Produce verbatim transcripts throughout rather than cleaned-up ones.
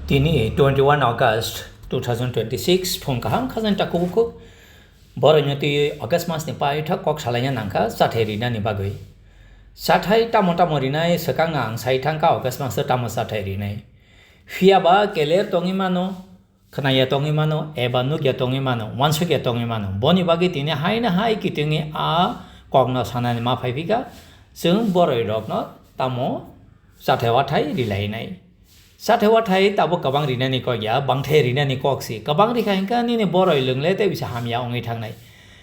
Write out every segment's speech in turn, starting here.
Tini twenty one August two thousand twenty six, phung kaham khajani takhuk bukhuk. Borokno twi August masni paithak kok salaina nangkha chathai rinani bagwi. Chathai tamo tamo rinai swkang ang sai thangkha August maso tamo chathai rinai. Phiya ba keler tongwi mano, khnaya tongwi mano, eba nukya tongwi mano, wansukya tongwi mano. Boni bagwi tini haino hai kitingwi a kokno sanani ma phaiphikha, chwng boroi rokno tamo chathai wathai rilainai. Chathai wathai tabo kwbang rinani kok ya, bangthai rinani kok si. Kwbang rikha hinkhe nini boroi lwngle tei bisa hamya wngwi thangnai.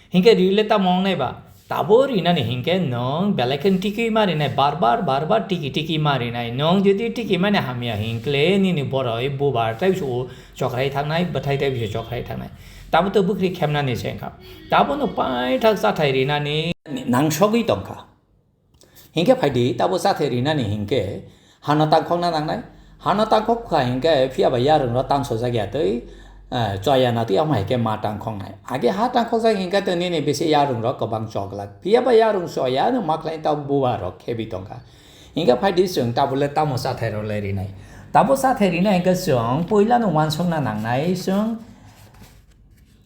Hinkhe rile tamo wngnai ba? Tabo rinani hinkhe nwng belai khe tiki ma rinai, bar bar, bar bar tiki tiki ma rinai. Nwng jodi tiki mani hamya hinkle nini boroi bubar tei bisa chokrai thangnai, bwthai tei bisa chokrai thangnai. Tabo to bwkhri khemnani se wngkha. Tabo no paithak chathai rinani nangsogwi tongkha. Hinkhe phaidi, tabo chathai rinani hinkhe hano tangkhokna nangnai. Hano tangkhok kha hinkhe phiya ba yarwng rok tangsojak ya tei, eh, choya na twi omo hai khe ma tangkhoknai. Age ha tangkhokjak hinkhe tei nini bisi yarwng rok kwbang choklak. Phiya ba yarwng choya no ma khlai tabo buba rok khebi tongkha. Hinkhe phaidi chwng tabo le tamo chathai rok le rinai. Tabo chathai rinai hinkhe chwng puila no wansukna nangnai chwng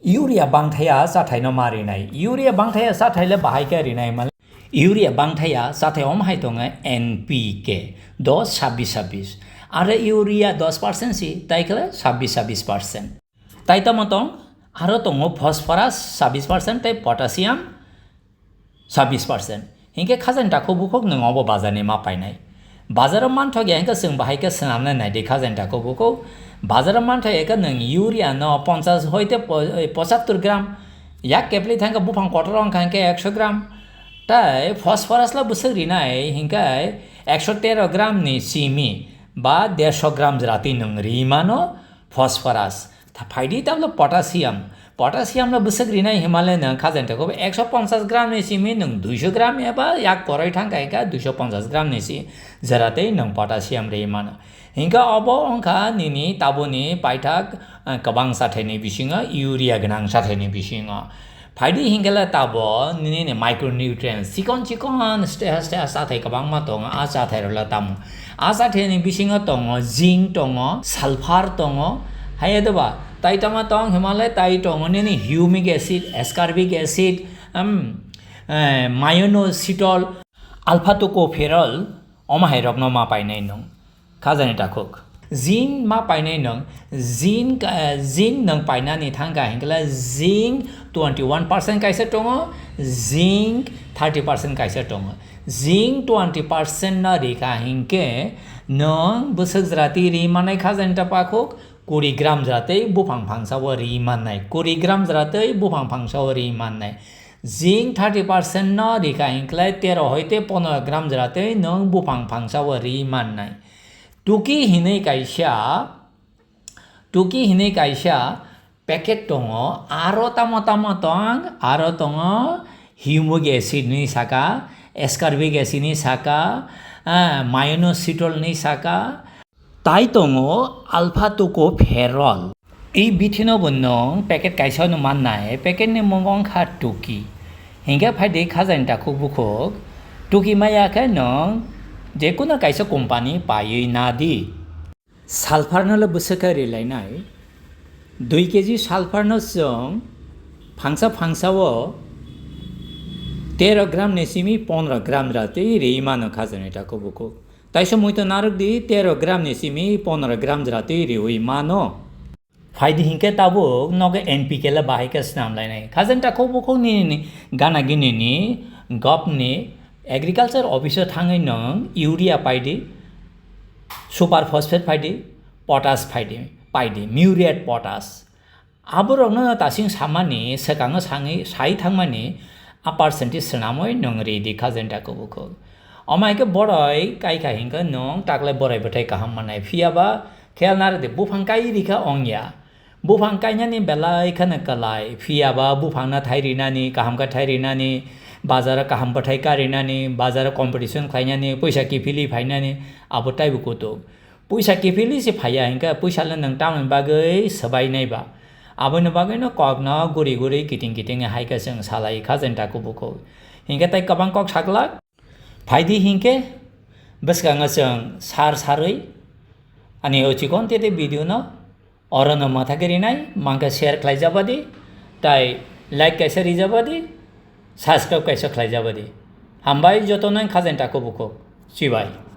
urea bangthaya chathai no ma rinai. Urea bangthaya chathai le bahai khe rinai male. Urea bangthaya chathai om hai tongo N P K dos sabbish sabbish. Are urea dos percent si, tai khe sabbish sabbish percent. Tai tamo tong, aro tongo phosphorus sabbish percent tei potassium sabbish percent. Hinkhe khajani takhuk bukhuk nwng obo bazarni ma painai. Bazaro manthok ya hinkhe chwng bahai khe swnamnai naidi khajani takhuk bukhuk. Bazaro manthok ya khe nwng urea no ponchash hoite po-, pochattor gram, yak kepli thangkhe buphang kotor wngkha hinkhe ekso gram. Tai phosphorus la bwswk rinai hinkhe ekso tero gram ni simi ba dersho gram jora twi nwng ri mano phosphorus. Tha phaidi tablo potassium. Potassium no bwswk rinai himale nwng khajani takhuk ekso ponchash gram ni simi nwng duisho gram eba yak koroi thang kaika duisho ponchash gram ni si jora tei nwng potassium ri mano. Hinkhe obo wngkha nini taboni paithak, eh, kwbang chathai ni bisingo urea gwnang chathai ni bisingo. Phaidi hinkhe le tabo nini micronutrients chikon chikon steha steha chathai kwbangma tongo, a chathai rok le tamo. A chathai ni bisingo tongo zinc tongo, sulfur tongo, hai doba tai tamo tong himale tai tongo nini humic acid, ascorbic acid, um, eh, myo-inositol, alpha tocopherol, omo hai rokno ma painai nwng. Khajani takhuk. Zinc ma painai nwng, zinc, eh, zinc nwng painani thangkha hinkhe zinc twenty one percent kaisa tongo, zinc thirty percent kaisa tongo. Zinc twenty percent no rikha hinkhe nwng bwswk jora twi ri manai khajani takhuk kuri gram jora tei buphang phangsa o ri mannai, kuri gram jora tei buphang phangsa o ri mannai. Zinc thirty percent no rikha hinkhe tero hoite pondro gram jora tei nwng buphang phangsa o ri mannai. Tuki hinwi kaisa, tuki hinwi kaisa packet tongo, aro tamo tamo tong, aro tongo humic acid ni saka, ascorbic acid ni saka, ah, myo-inositol ni saka, tai tongo alpha tocopherol. I bithino bo nwng packet kaisa no mannai, packet ni mung wngkha tuki. Hinkhe phaidi khajani takhuk bukhuk, tuki maya khe nwng jekunu kaisa company paiwi nadi. Sulfur no le bwswk khe rilainai. Dui kg sulfur no chwng phangsa phangsa o tero gram ni simi pondro gram jora twi ri mano khajani takhuk bukhuk. Taisa muitu narwk di, tero gram ni simi pondro gram jora twi riwi mano. Phaidi hinkhe tabuk nogo N P K le bahai khe swnam lainai. Khajani takhuk bukhuk nini gana gini ni gop ni agriculture office o thangwi nwng urea paidi, super phosphate paidi, potash paidi, paidi, muriate potash. Aborokno tasing samani swkango sangwi sai thangmani a percentage swnamwi nwng ri di khajani takhuk bukhuk. Omo hai khe boroi kai kha hinkhe nwng taklai boroi bwthai kaham mannai. Phiya ba khel narwk di, buphang kai rikha ongya. Buphang kainani belai kheno kwlai. Phiya ba buphangno thai rinani, kaham khe thai rinani, bazaro kaham bwthai ka rinani, bazaro competition khlainani, puisa kiphilwi phainani, abo taibo kutuk. Puisa kiphilwi se phaiya hinkhe puisa le nwng tamoni bagwi swbai nai ba? Aboni bagwino kokno guri guri kiting kiting hai khe chwng salai kha jenta kubukhuk. Hinkhe tei kwbang kok saklak. Phaidi hinkhe bwskango chwng sar sarwi Ani o chikon tete video no oro no matha kiri nai, mangke share khlai jabadi, tai like kaisa rijabadi, subscribe kaisa khlai jabadi. Hambai joto nang khajen tako buko. Chibai.